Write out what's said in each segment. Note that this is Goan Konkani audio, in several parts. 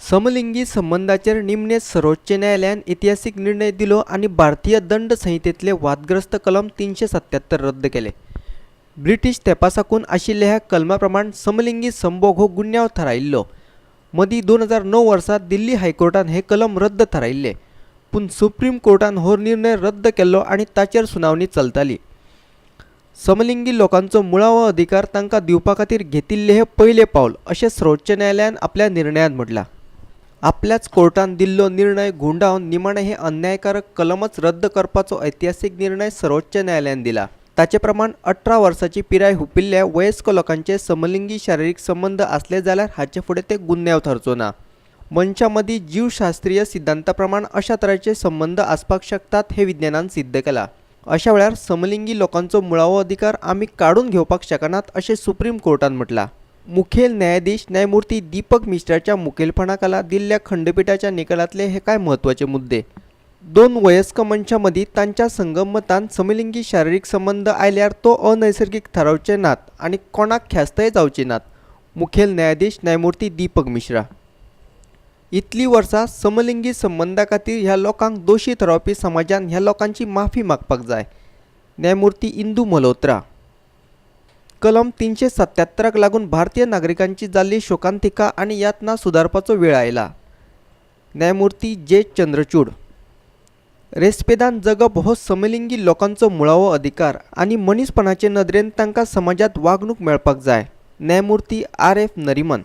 समलिंगी संबंदाचेर निमणे सर्वोच्च न्यायालयान इतिहासीक निर्णय दिलो आनी भारतीय दंड संहितेंतले वादग्रस्त कलम 377 रद्द केले. ब्रिटीश तेंपा साकून आशिल्ल्या ह्या कलमा प्रमाण समलिंगी संभोग हो गुन्यांव थारायिल्लो. मदीं 2009 वर्सा दिल्ली हायकोर्टान हें कलम रद्द थारायिल्लें, पूण सुप्रीम कोर्टान हो निर्णय रद्द केल्लो आनी ताचेर सुनावणी चलताली. समलिंगी लोकांचो मुळावो अधिकार तांकां दिवपा खातीर घेतिल्लें हें पयलें पावल अशें सर्वोच्च न्यायालयान आपल्या निर्णयांत म्हटलां. आपल्याच कोर्टान दिल्लो निर्णय घुंवडावन निमाणें हें अन्यायकारक कलमच रद्द करपाचो ऐतिहासीक निर्णय सर्वोच्च न्यायालयान दिला. ताचे प्रमाण 18 वर्सांची पिराय हुपिल्ल्या वयस्क लोकांचे समलिंगी शारिरीक संबंद आसले जाल्यार हाचे फुडें ते गुन्यांव थारचो ना. मनशां मदीं जीवशास्त्रीय सिद्धांता प्रमाण अशा तरेचे संबंद आसपाक शकतात हें विज्ञानान सिद्ध केलां. अशा वेळार समलिंगी लोकांचो मुळावो अधिकार आमी काडून घेवपाक शकनात अशें सुप्रीम कोर्टान म्हटलां. मुखेल न्यायाधीश न्यायमूर्ती दीपक मिश्राच्या मुखेलपणाखाला दिल्ल्या खंडपिठाच्या निकालांतले हे कांय म्हत्वाचे मुद्दे. दोन वयस्क मनशां मदीं तांच्या संगमतान समलिंगी शारिरीक संबंद आयल्यार तो अनैसर्गीक थारावचे नात आनी कोणाक ख्यास्तय जावची नात, मुखेल न्यायाधीश न्यायमूर्ती दीपक मिश्रा. इतलीं वर्सां समलिंगी संबंदा खातीर ह्या लोकांक दोशी थारावपी समाजान ह्या लोकांची माफी मागपाक जाय, न्यायमूर्ती इंदू मल्होत्रा. कलम 377 क लागून भारतीय नागरिकांची जाल्ली शोकांतिका आनी यातना सुदारपाचो वेळ आयला, न्यायमूर्ती जे चंद्रचूड. रेस्पेदान जगप हो समलिंगी लोकांचो मुळावो अधिकार आनी मनीसपणाचे नदरेन तांकां समाजांत वागणूक मेळपाक जाय, न्यायमूर्ती आर एफ नरिमन.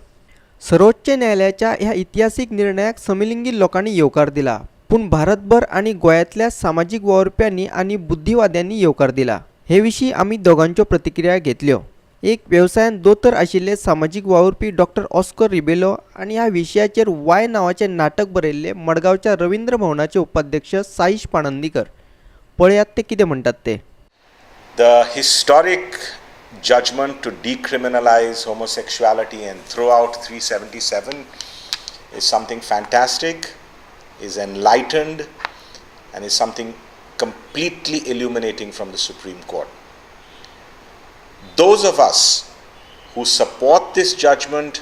सर्वोच्च न्यायालयाच्या ह्या इतिहासीक निर्णयाक समलिंगी लोकांनी येवकार दिला, पूण भारतभर आनी गोंयांतल्या सामाजीक वावुरप्यांनी आनी बुद्धिवाद्यांनी येवकार दिला. हे विशीं आमी दोगांच्यो प्रतिक्रिया घेतल्यो. एक वेवसायान दोतोर आशिल्ले सामाजीक वावुरपी डॉक्टर ऑस्कर रिबेलो आनी ह्या विशयाचेर वाय नांवाचें नाटक बरयल्ले मडगांवच्या रवींद्र भवनाचे उपाध्यक्ष साईश पाणंदीकर. पळयात ते कितें म्हणटात ते. The historic judgment to decriminalize homosexuality and throw out 377 is something fantastic, is enlightened, and is something completely illuminating from the Supreme Court. Those of us who support this judgment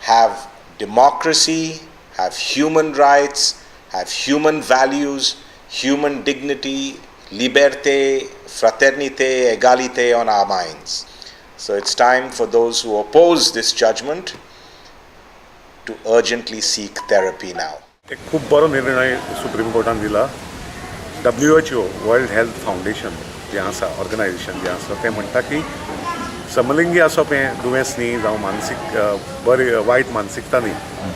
have democracy, have human rights, have human values, human dignity, liberté, fraternité, égalité on our minds. So it's time for those who oppose this judgment to urgently seek therapy now. एक खूब बरो निर्णय सुप्रीम कोर्टान दिला. WHO, world health foundation जें आसा, ऑर्गनायझेशन जें आसा, तें म्हणटा की समलिंगी आसप हें दुयेंस न्ही जावं मानसीक बरी वायट मानसिकता न्ही.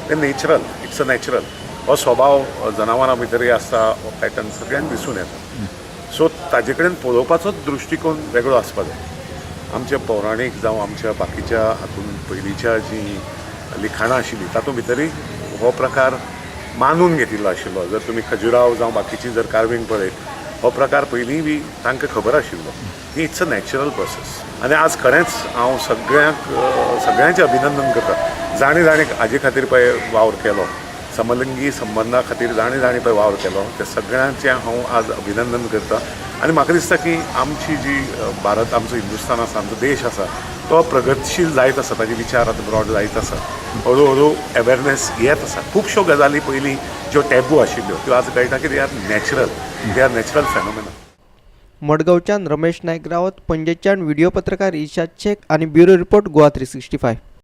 तें नेचरल, it's a natural. हो स्वभाव जनावरां भितरय आसता. हो पॅटर्न सगळ्यांक दिसून येता. सो ताजे कडेन पळोवपाचोच दृश्टिकोन वेगळो आसपा जाय. आमच्या पौराणीक जावं आमच्या बाकीच्या हातून पयलींच्या जीं लिखाणां आशिल्लीं, तातूंत भितरय हो प्रकार मानून घेतिल्लो आशिल्लो. जर तुमी खजुराव जावं बाकीची जर कार्विंग पळयत, हो प्रकार पयलीं बी तांकां खबर आशिल्लो की it's a natural process. आनी आज खरेंच हांव सगळ्यांक सगळ्यांचें अभिनंदन करता, जाणी जाणी हाजे खातीर पळय वावर केलो, समलिंगी संबंदा खातीर जाणी जाणी पळय वावर केलो, ते सगळ्यांचें हांव आज अभिनंदन करता. आनी म्हाका दिसता की आमची जी भारत, आमचो हिंदुस्तान आसा, आमचो देश आसा, तो प्रगतशील जायत आसा. ताजे विचार आतां ब्रॉड जायत आसा. हळू हळू अवेरनेस येत आसा. खुबश्यो गजाली पयलीं ज्यो टॅबू आशिल्ल्यो, त्यो आज कळटा की they are natural, they are natural phenomena. मडगांवच्यान रमेश नायक रावत, पणजेच्यान व्हिडिओ पत्रकार इर्शाद शेख आनी ब्युरो रिपोर्ट, गोवा 365.